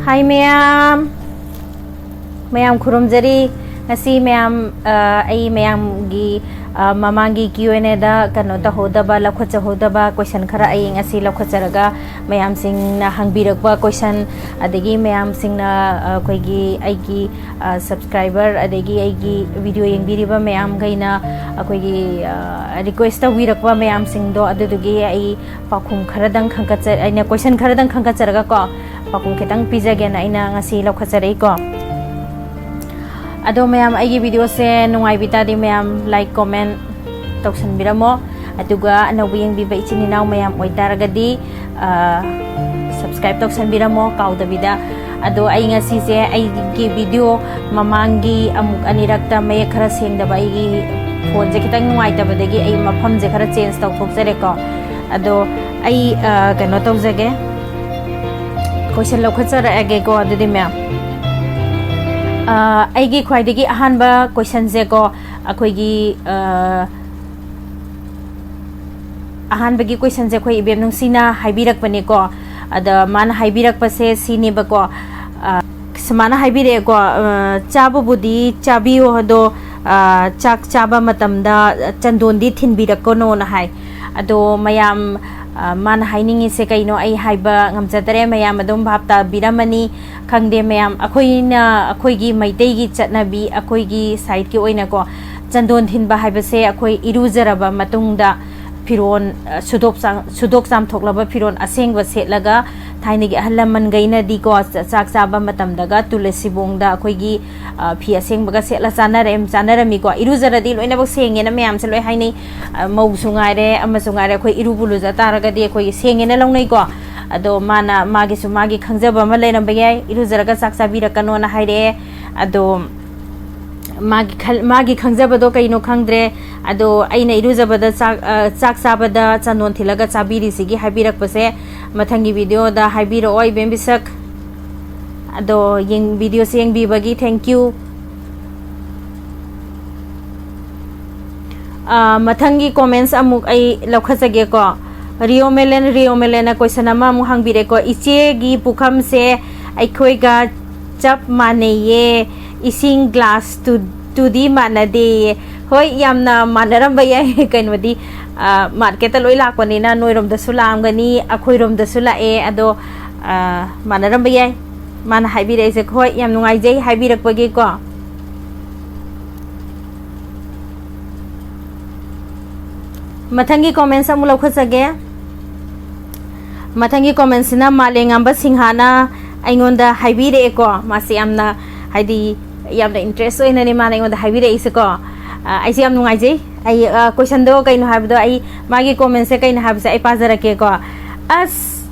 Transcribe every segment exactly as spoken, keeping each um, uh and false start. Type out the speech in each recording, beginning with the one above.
Hi ꯃꯌꯥꯝ, ꯃꯌꯥꯝ ꯈꯨꯔꯨꯝꯖꯔꯤ꯫ ꯉꯁꯤ ꯃꯌꯥꯝ, ꯑ, ꯑꯩ ꯃꯌꯥꯝꯒꯤ, ꯑ, ꯃꯃꯥꯡꯒꯤ Q and Aꯗ ꯀꯩꯅꯣ ꯇꯧꯍꯧꯗꯕ, ꯂꯧꯈꯠꯆꯍꯧꯗꯕ question ꯈꯔ ꯑꯩ ꯉꯁꯤ ꯂꯧꯈꯠꯆꯔꯒ, ꯃꯌꯥꯝꯁꯤꯡꯅ ꯍꯪꯕꯤꯔꯛꯄ question, ꯑꯗꯒꯤ ꯃꯌꯥꯝꯁꯤꯡꯅ, ꯑ, ꯑꯩꯈꯣꯏꯒꯤ, ꯑꯩꯒꯤ, ꯑ, subscriber, ꯑꯗꯒꯤ ꯑꯩꯒꯤ video ꯌꯦꯡꯕꯤꯔꯤꯕ ꯃꯌꯥꯝꯈꯩꯅ ꯑꯩꯈꯣꯏꯒꯤ, ꯑ, request ꯇꯧꯕꯤꯔꯛꯄ ꯃꯌꯥꯝꯁꯤꯡꯗꯣ, ꯑꯗꯨꯗꯨꯒꯤ ꯑꯩ ꯄꯥꯎꯈꯨꯝ ꯈꯔꯗꯪ ꯈꯟꯒꯠꯆ-, ꯑꯩꯅ question ꯈꯔꯗꯪ ꯈꯟꯒꯠꯆꯔꯒꯀꯣ, ꯄꯥꯎꯈꯨꯝ ꯈꯤꯇꯪ ꯄꯤꯖꯒꯦꯅ ꯑꯩꯅ ꯉꯁꯤ ꯂꯧꯈꯠꯆꯔꯛꯏꯀꯣ꯫ ꯑꯗꯣ ꯃꯌꯥꯝ, ꯑꯩꯒꯤ videoꯁꯦ ꯅꯨꯡꯉꯥꯏꯕꯤ ꯇꯥꯔꯗꯤ ꯃꯌꯥꯝ like, comment ꯇꯧꯁꯟꯕꯤꯔꯝꯃꯣ꯫ ꯑꯗꯨꯒ ꯑꯅꯧꯕ ꯌꯦꯡꯕꯤꯕ ꯏꯆꯤꯟ ꯏꯅꯥꯎ ꯃꯌꯥꯝ ꯑꯣꯏꯇꯥꯔꯒꯗꯤ, ꯑ, subscribe ꯇꯧꯁꯟꯕꯤꯔꯝꯃꯣ ꯀꯥꯎꯗꯕꯤꯗ꯫ ꯑꯗꯣ ꯑꯩ ꯉꯁꯤꯁꯦ ꯑꯩꯒꯤ video ꯃꯃꯥꯡꯒꯤ ꯑꯃꯨꯛ ꯑꯅꯤꯔꯛꯇ ꯃꯌꯦꯛ ꯈꯔ ꯁꯦꯡꯗꯕ, ꯑꯩꯒꯤ phoneꯁꯦ ꯈꯤꯇꯪ ꯅꯨꯡꯉꯥꯏꯇꯕꯗꯒꯤ ꯑꯩ ꯃꯐꯝꯁꯦ ꯈꯔ change ꯇꯧꯊꯣꯛꯆꯔꯦꯀꯣ꯫ ꯑꯗꯣ ꯑꯩ, ꯑ, ꯀꯩꯅꯣ ꯇꯧꯖꯒꯦ, question ꯂꯧꯈꯠꯆꯔꯛꯑꯒꯦꯀꯣ꯫ ꯑꯗꯨꯗꯤ ꯃꯌꯥꯝ, ꯑ, ꯑꯩꯒꯤ ꯈ꯭ꯋꯥꯏꯗꯒꯤ ꯑꯍꯥꯟꯕ questionꯁꯦꯀꯣ, ꯑꯩꯈꯣꯏꯒꯤ, ꯑ, ꯑꯍꯥꯟꯕꯒꯤ questionꯁꯦ ꯑꯩꯈꯣꯏ ꯏꯕꯦꯝ ꯅꯨꯡꯁꯤꯅ ꯍꯥꯏꯕꯤꯔꯛꯄꯅꯦꯀꯣ꯫ ꯑꯗ ꯃꯥꯅ ꯍꯥꯏꯕꯤꯔꯛꯄꯁꯦ ꯁꯤꯅꯦꯕꯀꯣ, ꯑ, ꯁꯨꯃꯥꯏꯅ ꯍꯥꯏꯕꯤꯔꯛꯑꯦꯀꯣ, ꯑ, "ꯆꯥꯕꯕꯨꯗꯤ ꯆꯥꯕꯤꯌꯨ, ꯑꯗꯣ, ꯑ, ꯆꯥꯛ ꯆꯥꯕ ꯃꯇꯝꯗ ꯆꯟꯗꯣꯟꯗꯤ ꯊꯤꯟꯕꯤꯔꯛꯀꯅꯣꯅ" ꯍꯥꯏ꯫ ꯑꯗꯣ ꯃꯌꯥꯝ, ꯑ, ꯃꯥꯅ ꯍꯥꯏꯅꯤꯡꯉꯤꯁꯦ ꯀꯩꯅꯣ ꯑꯩ ꯍꯥꯏꯕ ꯉꯝꯖꯗꯔꯦ, ꯃꯌꯥꯝ ꯑꯗꯨꯝ ꯚꯥꯞ ꯇꯥꯕꯤꯔꯝꯃꯅꯤ꯫ ꯈꯪꯗꯦ ꯃꯌꯥꯝ, ꯑꯩꯈꯣꯏꯅ, ꯑꯩꯈꯣꯏꯒꯤ ꯃꯩꯇꯩꯒꯤ ꯆꯠꯅꯕꯤ, ꯑꯩꯈꯣꯏꯒꯤ sideꯀꯤ ꯑꯣꯏꯅꯀꯣ, ꯆꯟꯗꯣꯟ ꯊꯤꯟꯕ ꯍꯥꯏꯕꯁꯦ ꯑꯩꯈꯣꯏ ꯏꯔꯨꯖꯔꯕ ꯃꯇꯨꯡꯗ ꯐꯤꯔꯣꯟ, ꯑ, ꯁꯨꯗꯣꯛ ꯆꯥꯝ-, ꯁꯨꯗꯣꯛ ꯆꯥꯝꯊꯣꯛꯂꯕ ꯐꯤꯔꯣꯟ ꯑꯁꯦꯡꯕ ꯁꯦꯠꯂꯒ, ꯊꯥꯏꯅꯒꯤ ꯑꯍꯜ ꯂꯃꯟꯈꯩꯅꯗꯤꯀꯣ, ꯆ-, ꯆꯥꯛ ꯆꯥꯕ ꯃꯇꯝꯗꯒ ꯇꯨꯂꯁꯤꯕꯣꯡꯗ ꯑꯩꯈꯣꯏꯒꯤ, ꯑ, ꯐꯤ ꯑꯁꯦꯡꯕꯒ ꯁꯦꯠꯂ ꯆꯥꯅꯔꯦ-, ꯆꯥꯅꯔꯝꯃꯤꯀꯣ꯫ ꯏꯔꯨꯖꯔꯗꯤ ꯂꯣꯏꯅꯃꯛ ꯁꯦꯡꯉꯦꯅ ꯃꯌꯥꯝꯁꯦ ꯂꯣꯏ ꯍꯥꯏꯅꯩ꯫ ꯑ, ꯃꯧꯁꯨ ꯉꯥꯏꯔꯦ, ꯑꯃꯁꯨ ꯉꯥꯏꯔꯦ, ꯑꯩꯈꯣꯏ ꯏꯔꯨꯕꯨ ꯂꯨꯖ ꯇꯥꯔꯒꯗꯤ ꯑꯩꯈꯣꯏꯒꯤ ꯁꯦꯡꯉꯦꯅ ꯂꯧꯅꯩꯀꯣ꯫ ꯑꯗꯣ ꯃꯥꯅ, ꯃꯥꯒꯤꯁꯨ ꯃꯥꯒꯤ ꯈꯪꯖꯕ ꯑꯃ ꯂꯩꯔꯝꯕ ꯌꯥꯏ, ꯏꯔꯨꯖꯔꯒ ꯆꯥꯛ ꯆꯥꯕꯤꯔꯛꯀꯅꯣꯅ ꯍꯥꯏꯔꯛꯑꯦ꯫ ꯑꯗꯣ ꯃꯥꯒꯤ ꯈꯜ-, ꯃꯥꯒꯤ ꯈꯪꯖꯕꯗꯣ ꯀꯩꯅꯣ ꯈꯪꯗ꯭ꯔꯦ꯫ ꯑꯗꯣ ꯑꯩꯅ ꯏꯔꯨꯖꯕꯗ ꯆꯥꯛ, ꯑ, ꯆꯥꯛ ꯆꯥꯕꯗ ꯆꯟꯗꯣꯟ ꯊꯤꯜꯂꯒ ꯆꯥꯕꯤꯔꯤꯁꯤꯒꯤ ꯍꯥꯏꯕꯤꯔꯛꯄꯁꯦ ꯃꯊꯪꯒꯤ videoꯗ ꯍꯥꯏꯕꯤꯔꯛꯑꯣ, ꯏꯕꯦꯝ ꯕꯤꯁꯛ꯫ ꯑꯗꯣ ꯌꯦꯡ-, videoꯁꯦ ꯌꯦꯡꯕꯤꯕꯒꯤ thank you꯫ ꯑ, ꯃꯊꯪꯒꯤ comments ꯑꯃꯨꯛ ꯑꯩ ꯂꯧꯈꯠꯆꯒꯦꯀꯣ꯫ ꯔꯤꯌꯣ ꯃꯦꯂꯦꯟ, ꯔꯤꯌꯣ ꯃꯦꯂꯦꯟꯅ question ꯑꯃ ꯑꯃꯨꯛ ꯍꯪꯕꯤꯔꯦꯀꯣ꯫ "ꯏꯆꯦꯒꯤ ꯄꯨꯈꯝꯁꯦ ꯑꯩꯈꯣꯏꯒ ꯆꯞ ꯃꯥꯟꯅꯩꯌꯦ, ꯏꯁꯤꯡ ꯒ꯭ꯂꯥꯁ ꯇꯨ ꯇꯨꯗꯤ ꯃꯥꯟꯅꯗꯦꯌꯦ꯫ ꯍꯣꯏ, ꯌꯥꯝꯅ ꯃꯥꯟꯅꯔꯝꯕ ꯌꯥꯏ꯫ ꯀꯩꯅꯣꯗꯤ, ꯑ, ꯃꯥꯔꯀꯦꯠꯇ ꯂꯣꯏ ꯂꯥꯛꯄꯅꯤꯅ ꯅꯣꯏꯔꯣꯝꯗꯁꯨ ꯂꯥꯛꯑꯝꯒꯅꯤ, ꯑꯩꯈꯣꯏꯔꯣꯝꯗꯁꯨ ꯂꯥꯛꯑꯦ꯫ ꯑꯗꯣ, ꯑ, ꯃꯥꯟꯅꯔꯝꯕ ꯌꯥꯏ꯫ ꯃꯥꯅ ꯍꯥꯏꯕꯤꯔꯛꯏꯁꯦ꯫ ꯍꯣꯏ, ꯌꯥꯝ ꯅꯨꯡꯉꯥꯏꯖꯩ ꯍꯥꯏꯕꯤꯔꯛꯄꯒꯤꯀꯣ꯫ ꯃꯊꯪꯒꯤ ꯀꯣꯃꯦꯟꯁ ꯑꯃꯨꯛ ꯂꯧꯈꯠꯆꯒꯦ꯫ ꯃꯊꯪꯒꯤ ꯀꯣꯃꯦꯟꯁꯤꯅ ꯃꯥꯂꯦꯝꯉꯥꯟꯕ ꯁꯤꯡꯍꯥꯅ ꯑꯩꯉꯣꯟꯗ ꯍꯥꯏꯕꯤꯔꯛꯑꯦꯀꯣ꯫ ꯃꯥꯁꯦ ꯌꯥꯝꯅ, ꯍꯥꯏꯗꯤ, ꯌꯥꯝꯅ ꯏꯟꯇꯔꯦꯁ ꯑꯣꯏꯅꯅꯦ ꯃꯥꯅ ꯑꯩꯉꯣꯟꯗ ꯍꯥꯏꯕꯤꯔꯛꯏꯁꯦꯀꯣ꯫ ꯑ, ꯑꯩꯁꯦ ꯌꯥꯝ ꯅꯨꯡꯉꯥꯏꯖꯩ꯫ ꯑꯩ, ꯑ, ꯀꯣꯏꯁꯟꯗꯣ ꯀꯩꯅꯣ ꯍꯥꯏꯕꯗꯣ, ꯑꯩ, ꯃꯥꯒꯤ ꯀꯣꯃꯦꯟꯁꯁꯦ ꯀꯩꯅꯣ ꯍꯥꯏꯕꯁꯦ ꯑꯩ ꯄꯥꯖꯔꯛꯀꯦꯀꯣ꯫ ꯑꯁ,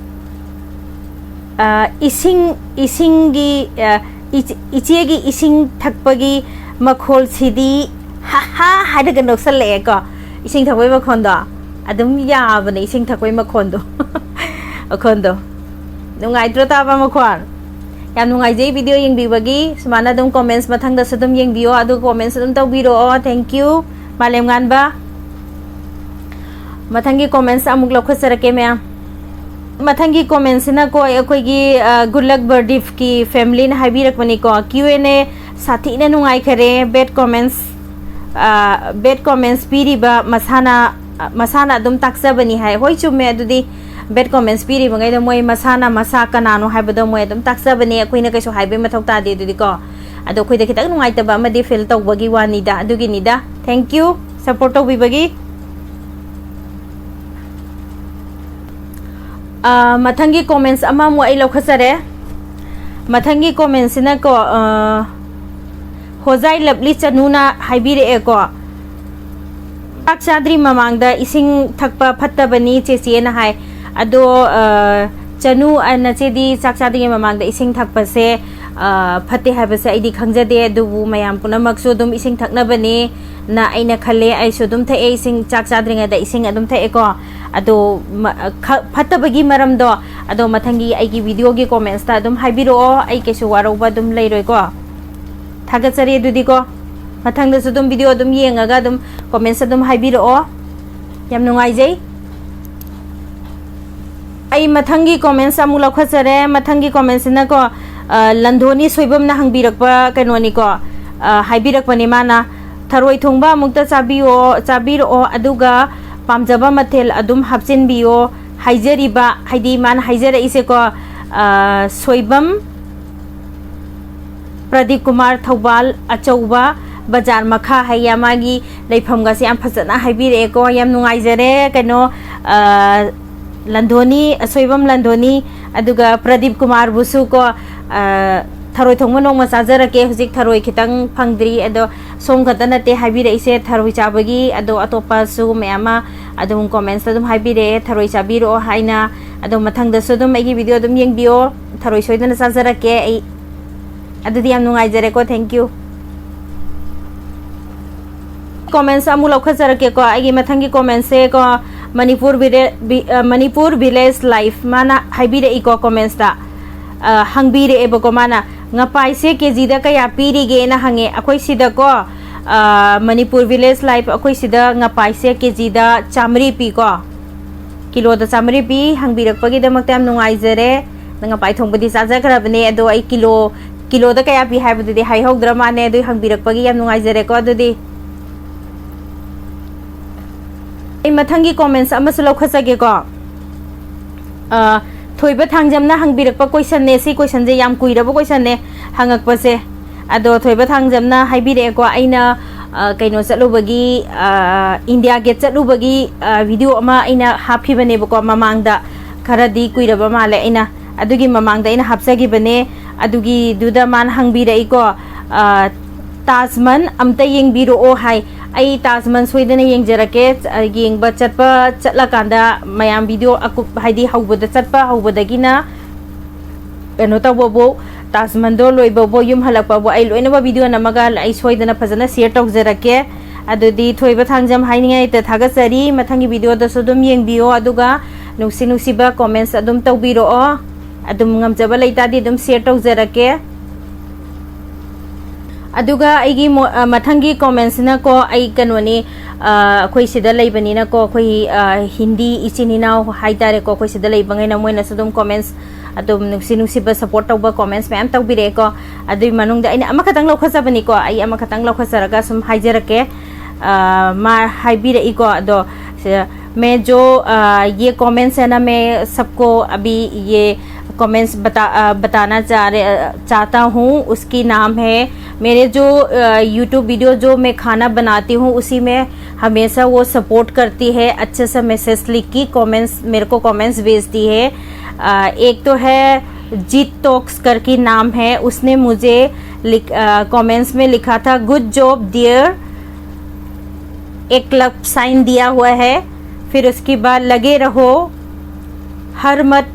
ꯑ, ꯏꯁꯤꯡ, ꯏꯁꯤꯡꯒꯤ, ꯑ, ꯏꯆ-, ꯏꯆꯦꯒꯤ ꯏꯁꯤꯡ ꯊꯛꯄꯒꯤ ꯃꯈꯣꯜꯁꯤꯗꯤ, ꯍꯥ ꯍꯥ ꯍꯥꯏꯔꯒ ꯅꯣꯛꯁꯜꯂꯛꯑꯦꯀꯣ꯫ ꯏꯁꯤꯡ ꯊꯛꯄꯒꯤ ꯃꯈꯣꯟꯗꯣ ꯑꯗꯨꯝ ꯌꯥꯕꯅꯦ, ꯏꯁꯤꯡ ꯊꯛꯄꯒꯤ ꯃꯈꯣꯟꯗꯣ꯫ ꯃꯈꯣꯟꯗꯣ ꯅꯨꯡꯉꯥꯏꯇ꯭ꯔꯣ ꯇꯥꯕ ꯃꯈꯣꯟ? ꯌꯥꯝ ꯅꯨꯡꯉꯥꯏꯖꯩ ꯚꯤꯗꯤꯑꯣ ꯌꯦꯡꯕꯤꯕꯒꯤ꯫ ꯁꯨꯃꯥꯏꯅ ꯑꯗꯨꯝ ꯀꯣꯃꯦꯟꯁ ꯃꯊꯪꯗꯁꯨ ꯑꯗꯨꯝ ꯌꯦꯡꯕꯤꯌꯣ, ꯑꯗꯨꯒ ꯀꯣꯃꯦꯟꯁ ꯑꯗꯨꯝ ꯇꯧꯕꯤꯔꯛꯑꯣ꯫ Thank you, ꯃꯥꯂꯦꯝꯉꯥꯟꯕ꯫ ꯃꯊꯪꯒꯤ ꯀꯣꯃꯦꯟꯁ ꯑꯃꯨꯛ ꯂꯧꯈꯠꯆꯔꯛꯀꯦ, ꯃꯌꯥꯝ꯫ ꯃꯊꯪꯒꯤ ꯀꯣꯃꯦꯟꯁꯤꯅꯀꯣ, ꯑꯩꯈꯣꯏꯒꯤ, ꯑ, Good Luck Bardeepꯀꯤ ꯐꯦꯃꯤꯂꯤꯅ ꯍꯥꯏꯕꯤꯔꯛꯄꯅꯤꯀꯣ, "Q and A ꯁꯥꯊꯤꯅ ꯅꯨꯡꯉꯥꯏꯈꯔꯦ, bad comments, ꯑ, bad comments ꯄꯤꯔꯤꯕ ꯃꯁꯥꯅ, ꯑ, ꯃꯁꯥꯅ ꯑꯗꯨꯝ ꯇꯥꯛꯆꯕꯅꯤ" ꯍꯥꯏ꯫ ꯍꯣꯏ, ꯆꯨꯝꯃꯦ꯫ ꯑꯗꯨꯗꯤ bad comments ꯄꯤꯔꯤꯕꯉꯩꯗꯣ ꯃꯣꯏ ꯃꯁꯥꯅ ꯃꯁꯥ ꯀꯅꯥꯅꯣ ꯍꯥꯏꯕꯗꯣ ꯃꯣꯏ ꯑꯗꯨꯝ ꯇꯥꯛꯆꯕꯅꯦ, ꯑꯩꯈꯣꯏꯅ ꯀꯩꯁꯨ ꯍꯥꯏꯕꯩ ꯃꯊꯧ ꯇꯥꯗꯦ꯫ ꯑꯗꯨꯗꯤꯀꯣ, ꯑꯗꯣ ꯑꯩꯈꯣꯏꯗ ꯈꯤꯇꯪ ꯅꯨꯡꯉꯥꯏꯇꯕ ꯑꯃꯗꯤ ꯐꯤꯜ ꯇꯧꯕꯒꯤ ꯋꯥꯅꯤꯗ, ꯑꯗꯨꯒꯤꯅꯤꯗ꯫ Thank you, support ꯇꯧꯕꯤꯕꯒꯤ꯫ ꯑ, ꯃꯊꯪꯒꯤ ꯀꯣꯃꯦꯟꯁ ꯑꯃꯃꯨꯛ ꯑꯩ ꯂꯧꯈꯠꯆꯔꯦ꯫ ꯃꯊꯪꯒꯤ ꯀꯣꯃꯦꯟꯁꯤꯅꯀꯣ, ꯑ, ꯍꯣꯖꯥꯏ ꯂꯞꯂꯤ ꯆꯅꯨꯅ ꯍꯥꯏꯕꯤꯔꯛꯑꯦꯀꯣ, "ꯆꯥꯛ ꯆꯥꯗ꯭ꯔꯤ ꯃꯃꯥꯡꯗ ꯏꯁꯤꯡ ꯊꯛꯄ ꯐꯠꯇꯕꯅꯤ, ꯆꯦꯆꯦꯅ" ꯍꯥꯏ꯫ ꯑꯗꯣ, ꯑ, ꯆꯅꯨ, ꯑ, ꯅꯆꯦꯗꯤ ꯆꯥꯛ ꯆꯥꯗ꯭ꯔꯤꯉꯩ ꯃꯃꯥꯡꯗ ꯏꯁꯤꯡ ꯊꯛꯄꯁꯦ, ꯑ, ꯐꯠꯇꯦ ꯍꯥꯏꯕꯁꯦ ꯑꯩꯗꯤ ꯈꯪꯖꯗꯦ, ꯑꯗꯨꯕꯨ ꯃꯌꯥꯝ ꯄꯨꯝꯅꯃꯛꯁꯨ ꯑꯗꯨꯝ ꯏꯁꯤꯡ ꯊꯛꯅꯕꯅꯦꯅ ꯑꯩꯅ ꯈꯜꯂꯦ꯫ ꯑꯩꯁꯨ ꯑꯗꯨꯝ ꯊꯛꯑꯦ ꯏꯁꯤꯡ, ꯆꯥꯛ ꯆꯥꯗ꯭ꯔꯤꯉꯩꯗ ꯏꯁꯤꯡ ꯑꯗꯨꯝ ꯊꯛꯑꯦꯀꯣ꯫ ꯑꯗꯣ ꯃ-, ꯈ-, ꯐꯠꯇꯕꯒꯤ ꯃꯔꯝꯗꯣ ꯑꯗꯣ ꯃꯊꯪꯒꯤ ꯑꯩꯒꯤ ꯚꯤꯗꯤꯑꯣꯒꯤ ꯀꯣꯃꯦꯟꯁꯇ ꯑꯗꯨꯝ ꯍꯥꯏꯕꯤꯔꯛꯑꯣ, ꯑꯩ ꯀꯩꯁꯨ ꯋꯥꯔꯧꯕ ꯑꯗꯨꯝ ꯂꯩꯔꯣꯏꯀꯣ꯫ ꯊꯥꯒꯠꯆꯔꯤ꯫ ꯑꯗꯨꯗꯤꯀꯣ, ꯃꯊꯪꯗꯁꯨ ꯑꯗꯨꯝ ꯚꯤꯗꯤꯑꯣ ꯑꯗꯨꯝ ꯌꯦꯡꯉꯒ ꯑꯗꯨꯝ ꯀꯣꯃꯦꯟꯁ ꯑꯗꯨꯝ ꯍꯥꯏꯕꯤꯔꯛꯑꯣ꯫ ꯌꯥꯝ ꯅꯨꯡꯉꯥꯏꯖꯩ꯫ ꯑꯩ ꯃꯊꯪꯒꯤ comments ꯑꯃꯨꯛ ꯂꯧꯈꯠꯆꯔꯦ꯫ ꯃꯊꯪꯒꯤ commentsꯁꯤꯅꯀꯣ, ꯑ, ꯂꯟꯗꯣꯅꯤ ꯁꯣꯏꯕꯝꯅ ꯍꯪꯕꯤꯔꯛꯄ ꯀꯩꯅꯣꯅꯤꯀꯣ, ꯑ, ꯍꯥꯏꯕꯤꯔꯛꯄꯅꯤ ꯃꯥꯅ, "ꯊꯔꯣꯏ ꯊꯣꯡꯕ ꯑꯃꯨꯛꯇ ꯆꯥꯕꯤꯌꯣ, ꯆꯥꯕꯤꯔꯛꯑꯣ, ꯑꯗꯨꯒ ꯄꯥꯝꯖꯕ ꯃꯊꯦꯜ ꯑꯗꯨꯝ ꯍꯥꯞꯆꯤꯟꯕꯤꯌꯣ", ꯍꯥꯏꯖꯔꯤꯕ, ꯍꯥꯏꯗꯤ ꯃꯥꯅ ꯍꯥꯏꯖꯔꯛꯏꯁꯦꯀꯣ, ꯑ, ꯁꯣꯏꯕꯝ ꯄ꯭ꯔꯗꯤꯞ ꯀꯨꯃꯥꯔ ꯊꯧꯕꯥꯜ ꯑꯆꯧꯕ ꯕꯖꯥꯔ ꯃꯈꯥ ꯍꯥꯏꯌꯦ, ꯃꯥꯒꯤ ꯂꯩꯐꯝꯒꯁꯦ ꯌꯥꯝ ꯐꯖꯅ ꯍꯥꯏꯕꯤꯔꯛꯑꯦꯀꯣ꯫ ꯌꯥꯝ ꯅꯨꯡꯉꯥꯏꯖꯔꯦ꯫ ꯀꯩꯅꯣ, ꯑ, ꯂꯟꯗꯣꯅꯤ, ꯑꯁꯣꯏꯕꯝ ꯂꯟꯗꯣꯅꯤ, ꯑꯗꯨꯒ ꯄ꯭ꯔꯗꯤꯞ ꯀꯨꯃꯥꯔꯕꯨꯁꯨ ꯀꯣ, ꯑ, ꯊꯔꯣꯏ ꯊꯣꯡꯕ ꯅꯣꯡꯃ ꯆꯥꯖꯔꯛꯀꯦ꯫ ꯍꯧꯖꯤꯛ ꯊꯔꯣꯏ ꯈꯤꯇꯪ ꯐꯪꯗ꯭ꯔꯤ, ꯑꯗꯣ ꯁꯣꯝ ꯈꯛꯇ ꯅꯠꯇꯦ ꯍꯥꯏꯕꯤꯔꯛꯏꯁꯦ ꯊꯔꯣꯏ ꯆꯥꯕꯒꯤ, ꯑꯗꯣ ꯑꯇꯣꯞꯄꯁꯨ ꯃꯌꯥꯝ ꯑꯃ ꯑꯗꯨꯝ commentsꯇ ꯑꯗꯨꯝ ꯍꯥꯏꯕꯤꯔꯛꯑꯦ ꯊꯔꯣꯏ ꯆꯥꯕꯤꯔꯛꯑꯣ ꯍꯥꯏꯅ꯫ ꯑꯗꯣ ꯃꯊꯪꯗꯁꯨ ꯑꯗꯨꯝ ꯑꯩꯒꯤ video ꯑꯗꯨꯝ ꯌꯦꯡꯕꯤꯌꯣ, ꯊꯔꯣꯏ ꯁꯣꯏꯗꯅ ꯆꯥꯖꯔꯛꯀꯦ ꯑꯩ꯫ ꯑꯗꯨꯗꯤ ꯌꯥꯝ ꯅꯨꯡꯉꯥꯏꯖꯔꯦꯀꯣ, thank you꯫ Comments ꯑꯃꯨꯛ ꯂꯧꯈꯠꯆꯔꯛꯀꯦꯀꯣ꯫ ꯑꯩꯒꯤ ꯃꯊꯪꯒꯤ commentsꯁꯦꯀꯣ, ꯃꯅꯤꯄꯨꯔ ꯚꯤꯂꯦ-, ꯚꯤ-, ꯑ, ꯃꯅꯤꯄꯨꯔ Village Life ꯃꯥꯅ ꯍꯥꯏꯕꯤꯔꯛꯏꯀꯣ commentsꯇ꯫ ꯑ, ꯍꯪꯕꯤꯔꯛꯑꯦꯕꯀꯣ ꯃꯥꯅ, "ꯉꯄꯥꯏꯁꯦ KGꯗ ꯀꯌꯥ ꯄꯤꯔꯤꯒꯦꯅ?" ꯍꯪꯉꯦ꯫ ꯑꯩꯈꯣꯏ ꯁꯤꯗꯀꯣ, ꯑ, ꯃꯅꯤꯄꯨꯔ Village Life ꯑꯩꯈꯣꯏ ꯁꯤꯗ ꯉꯄꯥꯏꯁꯦ KGꯗ ꯆꯥꯃꯔꯤ ꯄꯤꯀꯣ꯫ ꯀꯤꯂꯣꯗ ꯆꯥꯃꯔꯤ ꯄꯤ꯫ ꯍꯪꯕꯤꯔꯛꯄꯒꯤꯗꯃꯛꯇ ꯌꯥꯝ ꯅꯨꯡꯉꯥꯏꯖꯔꯦ꯫ ꯅꯪ ꯉꯄꯥꯏ ꯊꯣꯡꯕꯗꯤ ꯆꯥꯖꯈ꯭ꯔꯕꯅꯦ, ꯑꯗꯣ ꯑꯩ ꯀꯤꯂꯣ, ꯀꯤꯂꯣꯗ ꯀꯌꯥ ꯄꯤ ꯍꯥꯏꯕꯗꯨꯗꯤ ꯍꯥꯏꯍꯧꯗ꯭ꯔ ꯃꯥꯅꯦ꯫ ꯑꯗꯨ ꯍꯪꯕꯤꯔꯛꯄꯒꯤ ꯌꯥꯝ ꯅꯨꯡꯉꯥꯏꯖꯔꯦꯀꯣ꯫ ꯑꯗꯨꯗꯤ ꯑꯩ ꯃꯊꯪꯒꯤ comments ꯑꯃꯁꯨ ꯂꯧꯈꯠꯆꯒꯦꯀꯣ꯫ ꯑ, ꯊꯣꯏꯕ ꯊꯥꯡꯖꯝꯅ ꯍꯪꯕꯤꯔꯛꯄ questionꯅꯦ꯫ ꯁꯤ questionꯁꯦ ꯌꯥꯝ ꯀꯨꯏꯔꯕ questionꯅꯦ ꯍꯪꯉꯛꯄꯁꯦ꯫ ꯑꯗꯣ ꯊꯣꯏꯕ ꯊꯥꯡꯖꯝꯅ ꯍꯥꯏꯕꯤꯔꯛꯑꯦꯀꯣ, ꯑꯩꯅ, ꯑ, ꯀꯩꯅꯣ ꯆꯠꯂꯨꯕꯒꯤ, ꯑ, India Gate ꯆꯠꯂꯨꯕꯒꯤ, ꯑ, video ꯑꯃ ꯑꯩꯅ ꯍꯥꯞꯈꯤꯕꯅꯦꯕꯀꯣ ꯃꯃꯥꯡꯗ, ꯈꯔꯗꯤ ꯀꯨꯏꯔꯕ ꯃꯥꯜꯂꯦ, ꯑꯩꯅ ꯑꯗꯨꯒꯤ ꯃꯃꯥꯡꯗ ꯑꯩꯅ ꯍꯥꯞꯆꯈꯤꯕꯅꯦ꯫ ꯑꯗꯨꯒꯤꯗꯨꯗ ꯃꯥꯅ ꯍꯪꯕꯤꯔꯛꯏꯀꯣ, ꯑ, "ꯇꯥꯖ ꯃꯍꯜ ꯑꯝꯇ ꯌꯦꯡꯕꯤꯔꯛꯑꯣ" ꯍꯥꯏ꯫ ꯑꯩ ꯇꯥꯖ ꯃꯍꯜ ꯁꯣꯏꯗꯅ ꯌꯦꯡꯖꯔꯛꯀꯦ꯫ ꯑ, ꯌꯦꯡꯕ ꯆꯠꯄ, ꯆꯠꯂꯀꯥꯟꯗ ꯃꯌꯥꯝ video ꯑꯀꯨꯞ-, ꯍꯥꯏꯗꯤ ꯍꯧꯕꯗ ꯆꯠꯄ ꯍꯧꯕꯗꯒꯤꯅ ꯀꯩꯅꯣ ꯇꯧꯕꯕꯨ, ꯇꯥꯖ ꯃꯍꯜꯗꯣ ꯂꯣꯏꯕꯕꯨ, ꯌꯨꯝ ꯍꯜꯂꯛꯄꯕꯨ ꯑꯩ ꯂꯣꯏꯅꯃꯛ video ꯅꯝꯃꯒ ꯑꯩ ꯁꯣꯏꯗꯅ ꯐꯖꯅ share ꯇꯧꯖꯔꯛꯀꯦ꯫ ꯑꯗꯨꯗꯤ ꯊꯣꯏꯕ ꯊꯥꯡꯖꯝ ꯍꯥꯏꯅꯤꯡꯉꯥꯏ ꯂꯩꯇ ꯊꯥꯒꯠꯆꯔꯤ꯫ ꯃꯊꯪꯒꯤ videoꯗꯁꯨ ꯑꯗꯨꯝ ꯌꯦꯡꯕꯤꯌꯣ, ꯑꯗꯨꯒ ꯅꯨꯡꯁꯤ ꯅꯨꯡꯁꯤꯕ comments ꯑꯗꯨꯝ ꯇꯧꯕꯤꯔꯛꯑꯣ꯫ ꯑꯗꯨꯝ ꯉꯝꯖꯕ ꯂꯩꯇꯥꯗꯤ ꯑꯗꯨꯝ share ꯇꯧꯖꯔꯛꯀꯦ꯫ ꯑꯗꯨꯒ ꯑꯩꯒꯤ ꯃꯣ- ꯑ, ꯃꯊꯪꯒꯤ ꯀꯣꯃꯦꯟꯁꯤꯅꯀꯣ, ꯑꯩ ꯀꯩꯅꯣꯅꯤ, ꯑ, ꯑꯩꯈꯣꯏ ꯁꯤꯗ ꯂꯩꯕꯅꯤꯅꯀꯣ, ꯑꯩꯈꯣꯏ, ꯑ, ꯍꯤꯟꯗꯤ ꯏꯆꯤꯟ ꯏꯅꯥꯎ ꯍꯥꯏꯇꯥꯔꯦꯀꯣ, ꯑꯩꯈꯣꯏ ꯁꯤꯗ ꯂꯩꯕꯉꯩꯅ ꯃꯣꯏꯅꯁꯨ ꯑꯗꯨꯝ ꯀꯣꯃꯦꯟꯁ ꯑꯗꯨꯝ ꯅꯨꯡꯁꯤ ꯅꯨꯡꯁꯤꯕ ꯁꯄꯣꯔꯠ ꯇꯧꯕ ꯀꯣꯃꯦꯟꯁ ꯃꯌꯥꯝ ꯇꯧꯕꯤꯔꯛꯑꯦꯀꯣ꯫ ꯑꯗꯨꯒꯤ ꯃꯅꯨꯡꯗ ꯑꯩꯅ ꯑꯃꯈꯛꯇꯪ ꯂꯧꯈꯠꯆꯕꯅꯤꯀꯣ, ꯑꯩ ꯑꯃꯈꯛꯇꯪ ꯂꯧꯈꯠꯆꯔꯒ ꯁꯨꯝ ꯍꯥꯏꯖꯔꯛꯀꯦ꯫ ꯑ, ꯃꯥ ꯍꯥꯏꯕꯤꯔꯛꯏꯀꯣ, ꯑꯗꯣ ꯁ- मैं जो, अ, ये कमेंट्स है ना, मैं सबको अभी ये कमेंट्स बता, अ, बताना चाह रहे, अ, चाहता हूँ। उसकी नाम है, मेरे जो, अ, YouTube वीडियो जो मैं खाना बनाती हूँ, उसी में हमेशा वो सपोर्ट करती है, अच्छे से मैसेज लिख के कमेंट्स, मेरे को कमेंट्स भेजती है। अ, एक तो है जीत टॉक्स करके नाम है, उसने मुझे लिख, अ, कमेंट्स में लिखा था, "गुड जॉब डियर", एक लव साइन दिया हुआ है, फिर उसके बाद "लगे रहो, हर मत,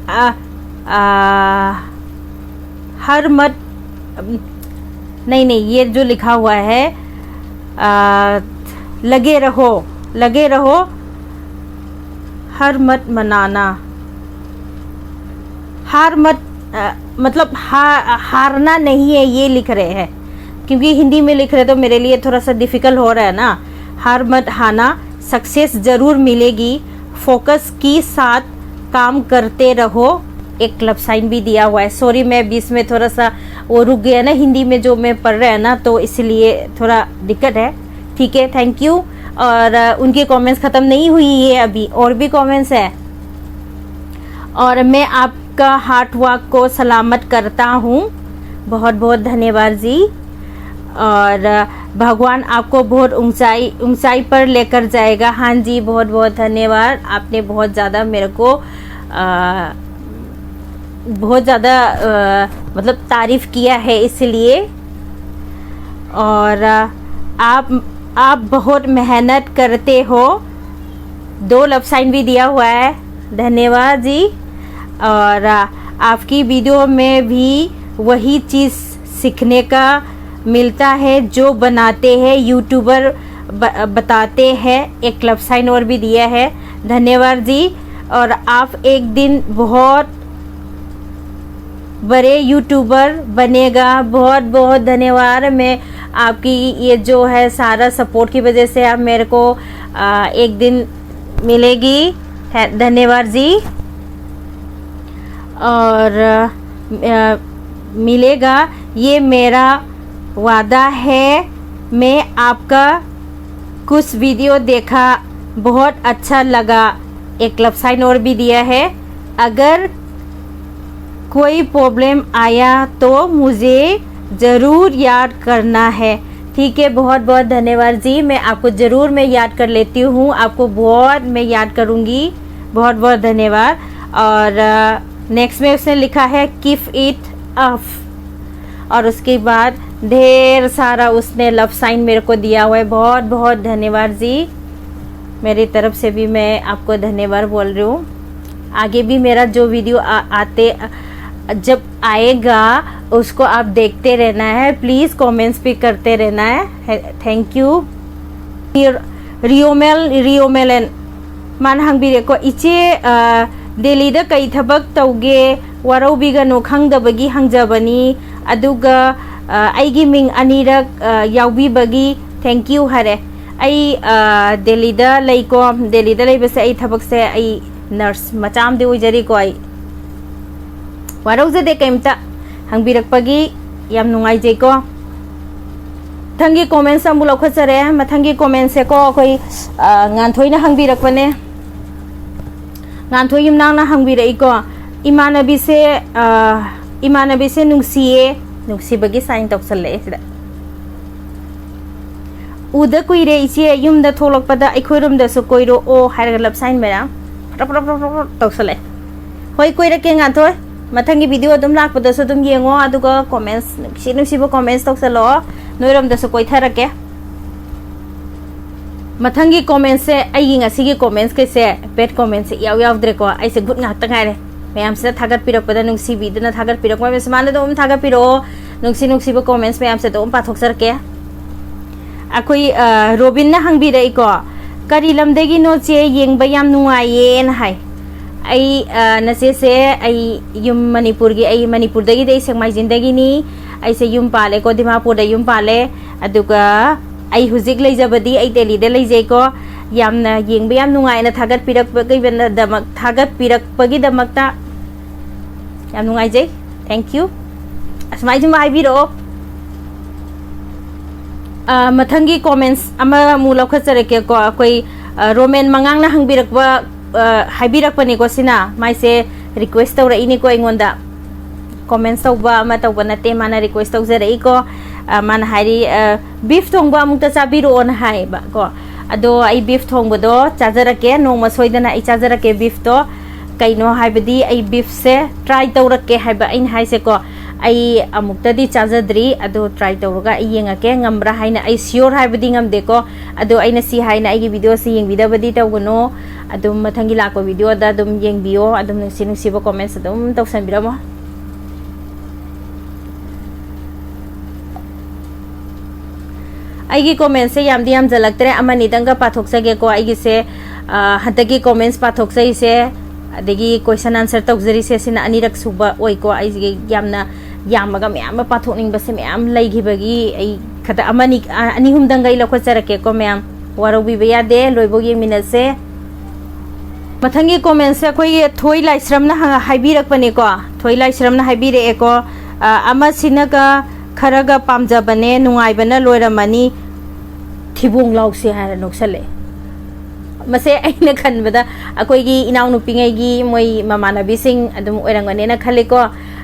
आ, आ, हर मत", नहीं, नहीं, ये जो लिखा हुआ है, आ, "लगे रहो, लगे रहो, हर मत मनाना, हार मत", अ, मतलब हा, हारना नहीं है, ये लिख रहे हैं, क्योंकि हिंदी में लिख रहे तो मेरे लिए थोड़ा सा डिफिकल्ट हो रहा है ना। "हार मत हाना, सक्सेस जरूर मिलेगी, फोकस की साथ काम करते रहो", एक लव साइन भी दिया हुआ है। सॉरी, मैं बीच में थोड़ा सा वो रुक गया ना, हिंदी में जो मैं पढ़ रहा है ना, तो इसलिए थोड़ा दिक्कत है। ठीक है, थैंक यू। और अ, उनके कमेंट्स ख़त्म नहीं हुई है, अभी और भी कमेंट्स है। और मैं आपका हार्ड वर्क को सलामत करता हूँ। बहुत बहुत धन्यवाद जी। और अ, भगवान आपको बहुत ऊंचाई, ऊंचाई पर लेकर जाएगा। हाँ जी, बहुत बहुत धन्यवाद। आपने बहुत ज़्यादा मेरे को अ, बहुत ज़्यादा अ, मतलब तारीफ़ किया है, इसलिए। और अ, आप आप बहुत मेहनत करते हो। दो लव साइन भी दिया हुआ है, धन्यवाद जी। और अ, आपकी वीडियो में भी वही चीज़ सीखने का मिलता है जो बनाते हैं यूट्यूबर, ब, बताते हैं। एक लव साइन और भी दिया है, धन्यवाद जी। और आप एक दिन बहुत बड़े यूट्यूबर बनेगा। बहुत बहुत धन्यवाद। मैं आपकी ये जो है सारा सपोर्ट की वजह से आप मेरे को आ, एक दिन मिलेगी। है, धन्यवाद जी। और आ, मिलेगा, ये मेरा वादा है। मैं आपका कुछ वीडियो देखा, बहुत अच्छा लगा। एक लव साइन और भी दिया है, अगर कोई प्रॉब्लम आया तो मुझे ज़रूर याद करना है। ठीक है, बहुत बहुत धन्यवाद जी। मैं आपको ज़रूर मैं याद कर लेती हूँ, आपको बहुत मैं याद करूँगी। बहुत बहुत धन्यवाद। और नेक्स्ट में उसने लिखा है, कीप इट अप। और उसके बाद ढेर सारा उसने लव साइन मेरे को दिया हुआ है। बहुत बहुत धन्यवाद जी। मेरी तरफ से भी मैं आपको धन्यवाद बोल रही हूँ। आगे भी मेरा जो वीडियो आ, आते जब आएगा, उसको आप देखते रहना है। प्लीज़ कमेंट्स भी करते रहना है। Thank you. रियोमेल रियोमेलन ꯃꯥꯅ ꯍꯪꯕꯤꯔꯦꯀꯣ, ꯏꯆꯦ, ꯗꯦꯜꯂꯤꯗ ꯀꯩ ꯊꯕꯛ ꯇꯧꯒꯦ? ꯋꯥꯔꯧꯕꯤꯒꯅꯨ, ꯈꯪꯗꯕꯒꯤ ꯍꯪꯖꯕꯅꯤ꯫ ꯑꯗꯨꯒ ꯑꯩꯒꯤ ꯃꯤꯡ ꯑꯅꯤꯔꯛ ꯌꯥꯎꯕꯤꯕꯒꯤ thank you ꯍꯥꯏꯔꯦ꯫ ꯑꯩ ꯗꯦꯜꯂꯤꯗ ꯂꯩꯀꯣ꯫ ꯗꯦꯜꯂꯤꯗ ꯂꯩꯕꯁꯦ ꯑꯩ ꯊꯕꯛꯁꯦ ꯑꯩ ꯅꯔꯁ ꯃꯆꯥ ꯑꯃꯗꯤ ꯑꯣꯏꯖꯔꯤꯀꯣ꯫ ꯑꯩ ꯋꯥꯔꯧꯖꯗꯦ ꯀꯩꯝꯇ, ꯍꯪꯕꯤꯔꯛꯄꯒꯤ ꯌꯥꯝ ꯅꯨꯡꯉꯥꯏꯖꯩꯀꯣ꯫ ꯃꯊꯪꯒꯤ ꯀꯣꯃꯦꯟꯁ ꯑꯃꯨꯛ ꯂꯧꯈꯠꯆꯔꯦ꯫ ꯃꯊꯪꯒꯤ ꯀꯣꯃꯦꯟꯁꯦꯀꯣ ꯑꯩꯈꯣꯏ ꯉꯥꯟꯊꯣꯏꯅ ꯍꯪꯕꯤꯔꯛꯄꯅꯦ꯫ ꯉꯥꯟꯊꯣꯏ ꯌꯨꯝꯅꯥꯡꯅ ꯍꯪꯕꯤꯔꯛꯏꯀꯣ, ꯏꯃꯥꯟꯅꯕꯤꯁꯦ ꯏꯃꯥꯟꯅꯕꯤꯁꯦ ꯅꯨꯡꯁꯤꯌꯦ, ꯅꯨꯡꯁꯤꯕꯒꯤ ꯁꯥꯏꯟ ꯇꯧꯁꯜꯂꯛꯑꯦ ꯁꯤꯗ꯫ ꯎꯗ ꯀꯨꯏꯔꯦ ꯏꯆꯦ, ꯌꯨꯝꯗ ꯊꯣꯛꯂꯛꯄꯗ ꯑꯩꯈꯣꯏꯔꯣꯝꯗꯁꯨ ꯀꯣꯏꯔꯛꯑꯣ ꯍꯥꯏꯔꯒ ꯂꯞ ꯁꯥꯏꯟ ꯃꯌꯥꯝ ꯐꯔꯞ ꯐꯔꯞ ꯐꯔꯞ ꯐꯔꯞ ꯇꯧꯁꯜꯂꯛꯑꯦ꯫ ꯍꯣꯏ, ꯀꯣꯏꯔꯛꯀꯦ ꯉꯥꯟꯊꯣꯏ꯫ ꯃꯊꯪꯒꯤ ꯚꯤꯗꯤꯑꯣ ꯑꯗꯨꯝ ꯂꯥꯛꯄꯗꯁꯨ ꯑꯗꯨꯝ ꯌꯦꯡꯉꯣ, ꯑꯗꯨꯒ ꯀꯣꯃꯦꯟꯁ ꯅꯨꯡꯁꯤ ꯅꯨꯡꯁꯤꯕ ꯀꯣꯃꯦꯟꯁ ꯇꯧꯁꯜꯂꯛꯑꯣ꯫ ꯅꯣꯏꯔꯣꯝꯗꯁꯨ ꯀꯣꯏꯊꯔꯛꯀꯦ꯫ ꯃꯊꯪꯒꯤ ꯀꯣꯃꯦꯟꯁꯁꯦ, ꯑꯩꯒꯤ ꯉꯁꯤꯒꯤ ꯀꯣꯃꯦꯟꯁꯈꯩꯁꯦ, ꯕꯦꯠ ꯀꯣꯃꯦꯟꯁꯁꯦ ꯏꯌꯥꯎ ꯌꯥꯎꯗ꯭ꯔꯦꯀꯣ꯫ ꯑꯩꯁꯦ ꯒꯨꯗ ꯉꯥꯛꯇ ꯉꯥꯏꯔꯦ꯫ ꯃꯌꯥꯝꯁꯤꯅ ꯊꯥꯒꯠꯄꯤꯔꯛꯄꯗ, ꯅꯨꯡꯁꯤꯕꯤꯗꯨꯅ ꯊꯥꯒꯠꯄꯤꯔꯛꯄ ꯃꯌꯥꯝ, ꯁꯨꯃꯥꯏꯅ ꯑꯗꯨꯝ ꯊꯥꯒꯠꯄꯤꯔꯛꯑꯣ꯫ ꯅꯨꯡꯁꯤ ꯅꯨꯡꯁꯤꯕ ꯀꯣꯃꯦꯟꯁ ꯃꯌꯥꯝꯁꯦ ꯑꯗꯨꯝ ꯄꯥꯊꯣꯛꯆꯔꯛꯀꯦ꯫ ꯑꯩꯈꯣꯏ ꯔꯣꯕꯤꯟꯅ ꯍꯪꯕꯤꯔꯛꯏꯀꯣ, "ꯀꯔꯤ ꯂꯝꯗꯒꯤꯅꯣ ꯆꯦ? ꯌꯦꯡꯕ ꯌꯥꯝ ꯅꯨꯡꯉꯥꯏꯌꯦꯅ" ꯍꯥꯏ꯫ ꯑꯩ, ꯑ, ꯅꯆꯦꯁꯦ, ꯑꯩ ꯌꯨꯝ ꯃꯅꯤꯄꯨꯔꯒꯤ, ꯑꯩ ꯃꯅꯤꯄꯨꯔꯗꯒꯤꯗꯤ, ꯑꯩ ꯁꯦꯛꯃꯥꯏꯖꯤꯟꯗꯒꯤꯅꯤ꯫ ꯑꯩꯁꯦ ꯌꯨꯝ ꯄꯥꯜꯂꯦꯀꯣ, ꯗꯤꯃꯥꯄꯨꯔꯗ ꯌꯨꯝ ꯄꯥꯜꯂꯦ꯫ ꯑꯗꯨꯒ ꯑꯩ ꯍꯧꯖꯤꯛ ꯂꯩꯖꯕꯗꯤ ꯑꯩ ꯗꯦꯜꯂꯤꯗ ꯂꯩꯖꯩꯀꯣ꯫ ꯌꯥꯝꯅ ꯌꯦꯡꯕ ꯌꯥꯝ ꯅꯨꯡꯉꯥꯏꯅ ꯊꯥꯒꯠꯄꯤꯔꯛꯄꯒꯤꯗꯃꯛ-, ꯊꯥꯒꯠꯄꯤꯔꯛꯄꯒꯤꯗꯃꯛꯇ ꯌꯥꯝ ꯅꯨꯡꯉꯥꯏꯖꯩ꯫ Thank you꯫ ꯑꯁꯨꯃꯥꯏꯅ ꯁꯨꯝ ꯍꯥꯏꯕꯤꯔꯛꯑꯣ꯫ ꯑ, ꯃꯊꯪꯒꯤ comments ꯑꯃꯃꯨꯛ ꯂꯧꯈꯠꯆꯔꯛꯀꯦꯀꯣ꯫ ꯑꯩꯈꯣꯏ, ꯑ, ꯔꯣꯃꯦꯟ ꯃꯉꯥꯡꯅ ꯍꯪꯕꯤꯔꯛꯄ, ꯑ, ꯍꯥꯏꯕꯤꯔꯛꯄꯅꯤꯀꯣ꯫ ꯁꯤꯅ ꯃꯥꯏꯁꯦ request ꯇꯧꯔꯛꯏꯅꯤꯀꯣ ꯑꯩꯉꯣꯟꯗ꯫ Comments ꯇꯧꯕ ꯑꯃ ꯇꯧꯕ ꯅꯠꯇꯦ, ꯃꯥꯅ request ꯇꯧꯖꯔꯛꯏꯀꯣ꯫ ꯑ, ꯃꯥꯅ ꯍꯥꯏꯔꯤ, ꯑ, "Beef ꯊꯣꯡꯕ ꯑꯃꯨꯛꯇ ꯆꯥꯕꯤꯔꯛꯑꯣꯅ" ꯍꯥꯏꯌꯦꯕ ꯀꯣ꯫ ꯑꯗꯣ ꯑꯩ beef ꯊꯣꯡꯕꯗꯣ ꯆꯥꯖꯔꯛꯀꯦ, ꯅꯣꯡꯃ ꯁꯣꯏꯗꯅ ꯑꯩ ꯆꯥꯖꯔꯛꯀꯦ beef ꯇꯣ꯫ ꯀꯩꯅꯣ ꯍꯥꯏꯕꯗꯤ ꯑꯩ beef ꯁꯦ try ꯇꯧꯔꯛꯀꯦ ꯍꯥꯏꯕ ꯑꯩꯅ ꯍꯥꯏꯁꯦꯀꯣ꯫ ꯑꯩ ꯑꯃꯨꯛꯇꯗꯤ ꯆꯥꯖꯗ꯭ꯔꯤ, ꯑꯗꯣ try ꯇꯧꯔꯒ ꯑꯩ ꯌꯦꯡꯉꯛꯀꯦ, ꯉꯝꯕ꯭ꯔꯥ ꯍꯥꯏꯅ꯫ ꯑꯩ sure ꯍꯥꯏꯕꯗꯤ ꯉꯝꯗꯦꯀꯣ, ꯑꯗꯣ ꯑꯩꯅ ꯁꯤ ꯍꯥꯏꯅ ꯑꯩꯒꯤ video ꯁꯤ ꯌꯦꯡꯕꯤꯗꯕꯗꯤ ꯇꯧꯒꯅꯨ꯫ ꯑꯗꯨꯝ ꯃꯊꯪꯒꯤ ꯂꯥꯛꯄ video ꯗ ꯑꯗꯨꯝ ꯌꯦꯡꯕꯤꯌꯣ, ꯑꯗꯨꯝ ꯅꯨꯡꯁꯤ ꯅꯨꯡꯁꯤꯕ comments ꯑꯗꯨꯝ ꯇꯧꯁꯟꯕꯤꯔꯝꯃꯣ꯫ ꯑꯩꯒꯤ comments ꯁꯦ ꯌꯥꯝꯗꯤ ꯌꯥꯝꯖꯜꯂꯛꯇ꯭ꯔꯦ, ꯑꯃꯅꯤꯗꯪꯒ ꯄꯥꯊꯣꯛꯆꯒꯦꯀꯣ꯫ ꯑꯩꯒꯤꯁꯦ, ꯑ, ꯍꯟꯗꯛꯀꯤ comments ꯄꯥꯊꯣꯛꯆꯩꯁꯦ, ꯑꯗꯒꯤ question answer ꯇꯧꯖꯔꯤꯁꯦ, ꯁꯤꯅ ꯑꯅꯤꯔꯛ ꯁꯨꯕ ꯑꯣꯏꯀꯣ꯫ ꯑꯩꯁꯤꯒꯤ ꯌꯥꯝꯅ ꯌꯥꯝꯃꯒ ꯃꯌꯥꯝ ꯑꯃ ꯄꯥꯊꯣꯛꯅꯤꯡꯕꯁꯦ ꯃꯌꯥꯝ ꯂꯩꯈꯤꯕꯒꯤ ꯑꯩ ꯈꯛꯇ ꯑꯃꯅꯤ, ꯑ, ꯑꯅꯤ ꯑꯍꯨꯝꯗꯪꯒ ꯑꯩ ꯂꯧꯈꯠꯆꯔꯛꯀꯦꯀꯣ ꯃꯌꯥꯝ꯫ ꯋꯥꯔꯧꯕꯤꯕ ꯌꯥꯗꯦ, ꯂꯣꯏꯕꯧ ꯌꯦꯡꯃꯤꯟꯅꯁꯦ꯫ ꯃꯊꯪꯒꯤ comments ꯁꯦ ꯑꯩꯈꯣꯏꯒꯤ ꯊꯣꯏ ꯂꯥꯏꯁ꯭ꯔꯝꯅ ꯍ-, ꯍꯥꯏꯕꯤꯔꯛꯄꯅꯦꯀꯣ꯫ ꯊꯣꯏ ꯂꯥꯏꯁ꯭ꯔꯝꯅ ꯍꯥꯏꯕꯤꯔꯛꯑꯦꯀꯣ꯫ ꯑ, ꯑꯃꯁꯤꯅꯒ ꯈꯔꯒ ꯄꯥꯝꯖꯕꯅꯦ, ꯅꯨꯡꯉꯥꯏꯕꯅ ꯂꯣꯏꯔꯝꯃꯅꯤ꯫ ꯊꯤꯕꯣꯡ ꯂꯥꯎꯁꯦ ꯍꯥꯏꯔ ꯅꯣꯛꯁꯜꯂꯛꯑꯦ꯫ ꯃꯁꯦ ꯑꯩꯅ ꯈꯟꯕꯗ ꯑꯩꯈꯣꯏꯒꯤ ꯏꯅꯥꯎꯅꯨꯄꯤꯉꯩꯒꯤ ꯃꯣꯏ ꯃꯃꯥꯟꯅꯕꯤꯁꯤꯡ ꯑꯗꯨꯝ ꯑꯣꯏꯔꯝꯒꯅꯦꯅ ꯈꯜꯂꯤꯀꯣ꯫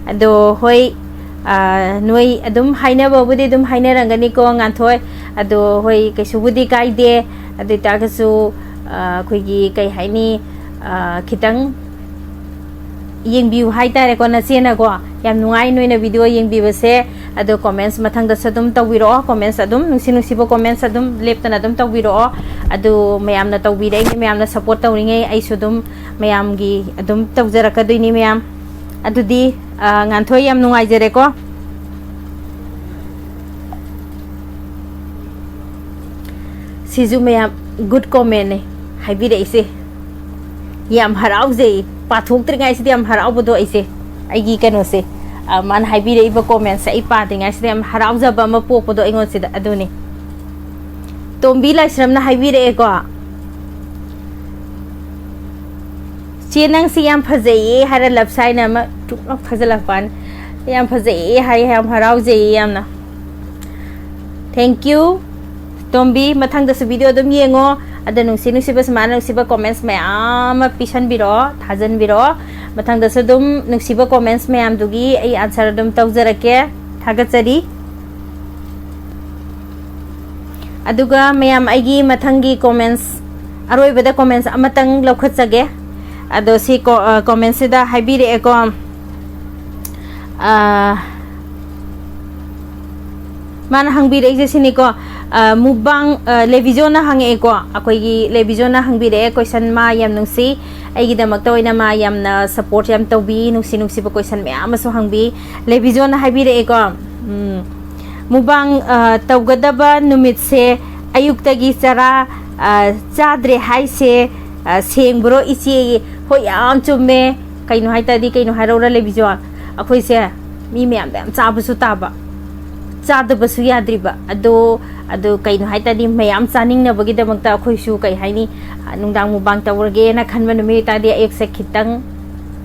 ꯑꯗꯣ ꯍꯣꯏ, ꯑ, ꯅꯣꯏ ꯑꯗꯨꯝ ꯍꯥꯏꯅꯕꯕꯨꯗꯤ ꯑꯗꯨꯝ ꯍꯥꯏꯅꯔꯝꯒꯅꯤꯀꯣ, ꯉꯥꯟꯊꯣꯏ꯫ ꯑꯗꯣ ꯍꯣꯏ, ꯀꯩꯁꯨꯕꯨꯗꯤ ꯀꯥꯏꯗꯦ꯫ ꯑꯗꯨ ꯑꯣꯏꯇꯥꯔꯒꯁꯨ, ꯑ, ꯑꯩꯈꯣꯏꯒꯤ ꯀꯩ ꯍꯥꯏꯅꯤ, ꯑ, ꯈꯤꯇꯪ ꯌꯦꯡꯕꯤꯌꯨ ꯍꯥꯏꯇꯥꯔꯦꯀꯣ, ꯅꯆꯦꯅꯀꯣ꯫ ꯌꯥꯝ ꯅꯨꯡꯉꯥꯏ ꯅꯣꯏꯅ video ꯌꯦꯡꯕꯤꯕꯁꯦ꯫ ꯑꯗꯣ comments ꯃꯊꯪꯗꯁꯨ ꯑꯗꯨꯝ ꯇꯧꯕꯤꯔꯛꯑꯣ, comments ꯑꯗꯨꯝ ꯅꯨꯡꯁꯤ ꯅꯨꯡꯁꯤꯕ comments ꯑꯗꯨꯝ ꯂꯦꯞꯇꯅ ꯑꯗꯨꯝ ꯇꯧꯕꯤꯔꯛꯑꯣ꯫ ꯑꯗꯨ ꯃꯌꯥꯝꯅ ꯇꯧꯕꯤꯔꯛꯏꯉꯩ, ꯃꯌꯥꯝꯅ support ꯇꯧꯔꯤꯉꯩ ꯑꯩꯁꯨ ꯑꯗꯨꯝ ꯃꯌꯥꯝꯒꯤ ꯑꯗꯨꯝ ꯇꯧꯖꯔꯛꯀꯗꯣꯏꯅꯤ ꯃꯌꯥꯝ꯫ ꯑꯗꯨꯗꯤ, ꯑ, ꯉꯥꯟꯊꯣꯏ, ꯌꯥꯝ ꯅꯨꯡꯉꯥꯏꯖꯔꯦꯀꯣ꯫ ꯁꯤꯁꯨ ꯃꯌꯥꯝ good comment ꯅꯦ ꯍꯥꯏꯕꯤꯔꯛꯏꯁꯦ꯫ ꯌꯥꯝ ꯍꯔꯥꯎꯖꯩ꯫ ꯄꯥꯊꯣꯛꯇ꯭ꯔꯤꯉꯩꯁꯤꯗ ꯌꯥꯝ ꯍꯔꯥꯎꯕꯗꯣ ꯑꯩꯁꯦ, ꯑꯩꯒꯤ ꯀꯩꯅꯣꯁꯦ, ꯑ, ꯃꯥꯅ ꯍꯥꯏꯕꯤꯔꯛꯏꯕ commentsꯁꯦ ꯑꯩ ꯄꯥꯗ꯭ꯔꯤꯉꯩꯁꯤꯗ ꯌꯥꯝ ꯍꯔꯥꯎꯖꯕ ꯑꯃ ꯄꯣꯛꯄꯗꯣ ꯑꯩꯉꯣꯟꯁꯤꯗ꯫ ꯑꯗꯨꯅꯤ꯫ ꯇꯣꯝꯕꯤ ꯂꯥꯏꯁ꯭ꯔꯝꯅ ꯍꯥꯏꯕꯤꯔꯛꯑꯦꯀꯣ, "ꯆꯦ, ꯅꯪꯁꯤ ꯌꯥꯝ ꯐꯖꯩꯌꯦ" ꯍꯥꯏꯔ love sign ꯑꯃ ꯇꯨꯛ ꯂꯥꯎ ꯊꯥꯖꯤꯜꯂꯛꯄꯅꯤ꯫ "ꯌꯥꯝ ꯐꯖꯩꯌꯦ" ꯍꯥꯏ, ꯌꯥꯝ ꯍꯔꯥꯎꯖꯩꯌꯦ ꯌꯥꯝꯅ꯫ Thank you꯫ ꯇꯣꯝꯕꯤ, ꯃꯊꯪꯗꯁꯨ video ꯑꯗꯨꯝ ꯌꯦꯡꯉꯣ꯫ ꯑꯗ ꯅꯨꯡꯁꯤ ꯅꯨꯡꯁꯤꯕ ꯁꯨꯃꯥꯏꯅ ꯅꯨꯡꯁꯤꯕ comments ꯃꯌꯥꯝ ꯑꯃ ꯄꯤꯁꯟꯕꯤꯔꯛꯑꯣ, ꯊꯥꯖꯟꯕꯤꯔꯛꯑꯣ꯫ ꯃꯊꯪꯗꯁꯨ ꯑꯗꯨꯝ ꯅꯨꯡꯁꯤꯕ comments ꯃꯌꯥꯝꯗꯨꯒꯤ ꯑꯩ answer ꯑꯗꯨꯝ ꯇꯧꯖꯔꯛꯀꯦ꯫ ꯊꯥꯒꯠꯆꯔꯤ꯫ ꯑꯗꯨꯒ ꯃꯌꯥꯝ, ꯑꯩꯒꯤ ꯃꯊꯪꯒꯤ comments, ꯑꯔꯣꯏꯕꯗ comments ꯑꯃꯇꯪ ꯂꯧꯈꯠꯆꯒꯦ꯫ ꯑꯗꯣ ꯁꯤ ꯀꯣ-, ꯑ, commentsꯁꯤꯗ ꯍꯥꯏꯕꯤꯔꯛꯑꯦꯀꯣ꯫ ꯑ, ꯃꯥꯅ ꯍꯪꯕꯤꯔꯛꯏꯁꯦ ꯁꯤꯅꯤꯀꯣ, ꯑ, mukbang, ꯑ, ꯂꯦꯕꯤꯖꯣꯅ ꯍꯪꯉꯛꯑꯦꯀꯣ, ꯑꯩꯈꯣꯏꯒꯤ ꯂꯦꯕꯤꯖꯣꯅ ꯍꯪꯕꯤꯔꯛꯑꯦ question, ꯃꯥ ꯌꯥꯝ ꯅꯨꯡꯁꯤ, ꯑꯩꯒꯤꯗꯃꯛꯇ ꯑꯣꯏꯅ ꯃꯥ ꯌꯥꯝꯅ support ꯌꯥꯝ ꯇꯧꯕꯤ, ꯅꯨꯡꯁꯤ ꯅꯨꯡꯁꯤꯕ question ꯃꯌꯥꯝ ꯑꯃꯁꯨ ꯍꯪꯕꯤ꯫ ꯂꯦꯕꯤꯖꯣꯅ ꯍꯥꯏꯕꯤꯔꯛꯑꯦꯀꯣ, ꯎꯝ, mukbang, ꯑ, ꯇꯧꯒꯗꯕ ꯅꯨꯃꯤꯠꯁꯦ ꯑꯌꯨꯛꯇꯒꯤ ꯆꯔꯥ, ꯑ, ꯆꯥꯗ꯭ꯔꯦ ꯍꯥꯏꯁꯦ, ꯑ, ꯁꯦꯡꯕ꯭ꯔꯣ ꯏꯆꯦ? ꯍꯣꯏ, ꯌꯥꯝ ꯆꯨꯝꯃꯦ꯫ ꯀꯩꯅꯣ ꯍꯥꯏ ꯇꯥꯔꯗꯤ, ꯀꯩꯅꯣ ꯍꯥꯏꯔꯛꯎꯔꯥ ꯂꯦꯕꯤꯖꯣ? ꯑꯩꯈꯣꯏꯁꯦ ꯃꯤ ꯃꯌꯥꯝꯗ ꯌꯥꯝ ꯆꯥꯕꯁꯨ ꯇꯥꯕ, ꯆꯥꯗꯕꯁꯨ ꯌꯥꯗ꯭ꯔꯤꯕ꯫ ꯑꯗꯣ, ꯑꯗꯣ ꯀꯩꯅꯣ ꯍꯥꯏ ꯇꯥꯔꯗꯤ, ꯃꯌꯥꯝ ꯆꯥꯅꯤꯡꯅꯕꯒꯤꯗꯃꯛꯇ ꯑꯩꯈꯣꯏꯁꯨ, ꯀꯩ ꯍꯥꯏꯅꯤ, ꯑ, ꯅꯨꯡꯗꯥꯡ mukbang ꯇꯧꯔꯒꯦꯅ ꯈꯟꯕ ꯅꯨꯃꯤꯠ ꯑꯣꯏꯇꯥꯔꯗꯤ, ꯑꯌꯨꯛꯁꯦ ꯈꯤꯇꯪ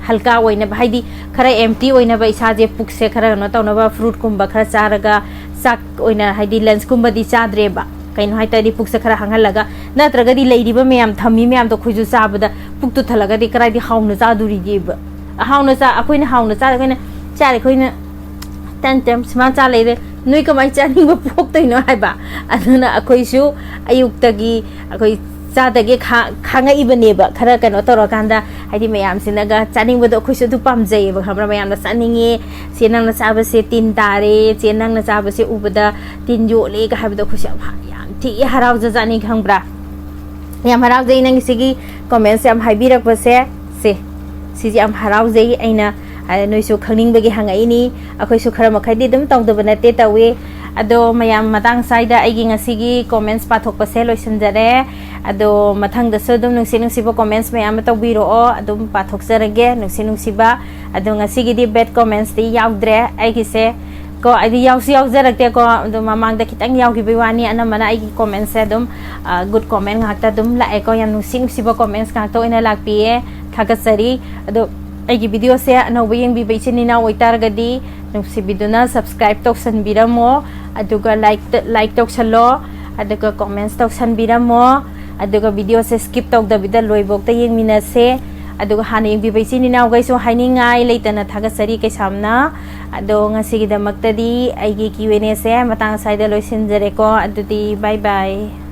ꯍꯜꯀꯥ ꯑꯣꯏꯅꯕ, ꯍꯥꯏꯗꯤ ꯈꯔ empty ꯑꯣꯏꯅꯕ, ꯏꯁꯥꯁꯦ, ꯄꯨꯛꯁꯦ ꯈꯔ ꯀꯩꯅꯣ ꯇꯧꯅꯕ, fruitꯀꯨꯝꯕ ꯈꯔ ꯆꯥꯔꯒ, ꯆꯥꯛ ꯑꯣꯏꯅ, ꯍꯥꯏꯗꯤ lunchꯀꯨꯝꯕꯗꯤ ꯆꯥꯗ꯭ꯔꯦꯕ꯫ ꯀꯩꯅꯣ ꯍꯥꯏ ꯇꯥꯔꯗꯤ, ꯄꯨꯛꯁꯦ ꯈꯔ ꯍꯥꯡꯍꯜꯂꯒ, ꯅꯠꯇ꯭ꯔꯒꯗꯤ ꯂꯩꯔꯤꯕ ꯃꯌꯥꯝ, ꯊꯝꯃꯤ ꯃꯌꯥꯝꯗꯣ ꯑꯩꯈꯣꯏꯁꯨ ꯆꯥꯕꯗ ꯄꯨꯛꯇꯨ ꯊꯜꯂꯒꯗꯤ ꯀꯗꯥꯏꯗꯤ ꯍꯥꯎꯅ ꯆꯥꯗꯣꯔꯤꯒꯦꯕ? ꯍꯥꯎꯅ ꯆꯥ-, ꯑꯩꯈꯣꯏꯅ ꯍꯥꯎꯅ ꯆꯥꯔ ꯑꯩꯈꯣꯏꯅ ꯆꯥꯔꯦ, ꯑꯩꯈꯣꯏꯅ ꯇꯦꯝ ꯇꯦꯝ ꯁꯨꯃꯥꯏꯅ ꯆꯥ ꯂꯩꯔꯦ, ꯅꯣꯏ ꯀꯃꯥꯏꯅ ꯆꯥꯅꯤꯡꯕ ꯄꯣꯛꯇꯣꯏꯅꯣ ꯍꯥꯏꯕ? ꯑꯗꯨꯅ ꯑꯩꯈꯣꯏꯁꯨ ꯑꯌꯨꯛꯇꯒꯤ ꯑꯩꯈꯣꯏ ꯆꯥꯗꯒꯦ ꯈꯥ-, ꯈꯥꯡꯉꯛꯏꯕꯅꯦꯕ, ꯈꯔ ꯀꯩꯅꯣ ꯇꯧꯔꯀꯥꯟꯗ, ꯍꯥꯏꯗꯤ ꯃꯌꯥꯝꯁꯤꯅꯒ ꯆꯥꯅꯤꯡꯕꯗꯣ ꯑꯩꯈꯣꯏꯁꯨ ꯑꯗꯨ ꯄꯥꯝꯖꯩꯌꯦꯕ, ꯈꯪꯕ꯭ꯔꯥ? ꯃꯌꯥꯝꯅ ꯆꯥꯅꯤꯡꯉꯦ, "ꯆꯦ, ꯅꯪꯅ ꯆꯥꯕꯁꯦ ꯇꯤꯟ ꯇꯥꯔꯦ, ꯆꯦ, ꯅꯪꯅ ꯆꯥꯕꯁꯦ ꯎꯕꯗ ꯇꯤꯟ ꯌꯣꯠꯂꯦꯒ" ꯍꯥꯏꯕꯗꯣ ꯑꯩꯈꯣꯏꯁꯨ ꯌꯥꯝ ꯍ-, ꯌꯥꯝ ꯊꯤ ꯍꯔꯥꯎꯖꯖꯥꯠꯅꯤ, ꯈꯪꯕ꯭ꯔꯥ? ꯌꯥꯝ ꯍꯔꯥꯎꯖꯩ ꯅꯪꯒꯤ ꯁꯤꯒꯤ comments ꯌꯥꯝ ꯍꯥꯏꯕꯤꯔꯛꯄꯁꯦ꯫ ꯁꯦ, ꯁꯤꯁꯦ ꯌꯥꯝ ꯍꯔꯥꯎꯖꯩ꯫ ꯑꯩꯅ, ꯑ, ꯅꯣꯏꯁꯨ ꯈꯪꯅꯤꯡꯕꯒꯤ ꯍꯪꯉꯛꯏꯅꯤ꯫ ꯑꯩꯈꯣꯏꯁꯨ ꯈꯔ ꯃꯈꯩꯗꯤ ꯑꯗꯨꯝ ꯇꯧꯗꯕ ꯅꯠꯇꯦ, ꯇꯧꯏ꯫ ꯑꯗꯣ ꯃꯌꯥꯝ, ꯃꯇꯥꯡ ꯁ꯭ꯋꯥꯏꯗ ꯑꯩꯒꯤ ꯉꯁꯤꯒꯤ comments ꯄꯥꯊꯣꯛꯄꯁꯦ ꯂꯣꯏꯁꯤꯟꯖꯔꯦ꯫ ꯑꯗꯣ ꯃꯊꯪꯗꯁꯨ ꯑꯗꯨꯝ ꯅꯨꯡꯁꯤ ꯅꯨꯡꯁꯤꯕ comments ꯃꯌꯥꯝ ꯑꯃ ꯇꯧꯕꯤꯔꯛꯑꯣ, ꯑꯗꯨꯝ ꯄꯥꯊꯣꯛꯆꯔꯒꯦ ꯅꯨꯡꯁꯤ ꯅꯨꯡꯁꯤꯕ꯫ ꯑꯗꯣ ꯉꯁꯤꯒꯤꯗꯤ bad commentsꯇꯤ ꯌꯥꯎꯗ꯭ꯔꯦ ꯑꯩꯒꯤꯁꯦ ꯀꯣ, ꯑꯩꯗꯤ ꯌꯥꯎꯁꯨ ꯌꯥꯎꯖꯔꯛꯇꯦꯀꯣ, ꯑꯗꯣ ꯃꯃꯥꯡꯗ ꯈꯤꯇꯪ ꯌꯥꯎꯈꯤꯕꯒꯤ ꯋꯥꯅꯤ꯫ ꯑꯅꯝꯕꯅ ꯑꯩꯒꯤ commentsꯁꯦ ꯑꯗꯨꯝ good comment ꯉꯥꯛꯇ ꯑꯗꯨꯝ ꯂꯥꯛꯑꯦꯀꯣ, ꯌꯥꯝ ꯅꯨꯡꯁꯤ ꯅꯨꯡꯁꯤꯕ comments ꯉꯥꯛꯇ ꯑꯣꯏꯅ ꯂꯥꯛꯄꯤꯌꯦ, ꯊꯥꯒꯠꯆꯔꯤ꯫ ꯑꯗꯣ ꯑꯩꯒꯤ videoꯁꯦ ꯑꯅꯧꯕ ꯌꯦꯡꯕꯤꯕ ꯏꯆꯤꯟ ꯏꯅꯥꯎ ꯑꯣꯏꯇꯥꯔꯒꯗꯤ ꯅꯨꯡꯁꯤꯕꯤꯗꯨꯅ subscribe ꯇꯧꯁꯟꯕꯤꯔꯝꯃꯣ, ꯑꯗꯨꯒ like like ꯇꯧꯁꯜꯂꯣ, ꯑꯗꯨꯒ comments ꯇꯧꯁꯟꯕꯤꯔꯝꯃꯣ, ꯑꯗꯨꯒ videoꯁꯦ skip ꯇꯧꯗꯕꯤꯗ ꯂꯣꯏꯕꯧꯇ ꯌꯦꯡꯃꯤꯟꯅꯁꯦ꯫ ꯑꯗꯨꯒ ꯍꯥꯟꯅ ꯌꯦꯡꯕꯤꯕ ꯏꯆꯤꯟ ꯏꯅꯥꯎꯈꯩꯁꯨ ꯍꯥꯏꯅꯤꯡꯉꯥꯏ ꯂꯩꯇꯅ ꯊꯥꯒꯠꯆꯔꯤ ꯀꯩꯁꯥꯝꯅ꯫ ꯑꯗꯣ ꯉꯁꯤꯒꯤꯗꯃꯛꯇꯗꯤ ꯑꯩꯒꯤ Q and Aꯁꯦ ꯃꯇꯥꯡ ꯑꯁ꯭ꯋꯥꯏꯗ ꯂꯣꯏꯁꯤꯟꯖꯔꯦꯀꯣ꯫ ꯑꯗꯨꯗꯤ bye bye꯫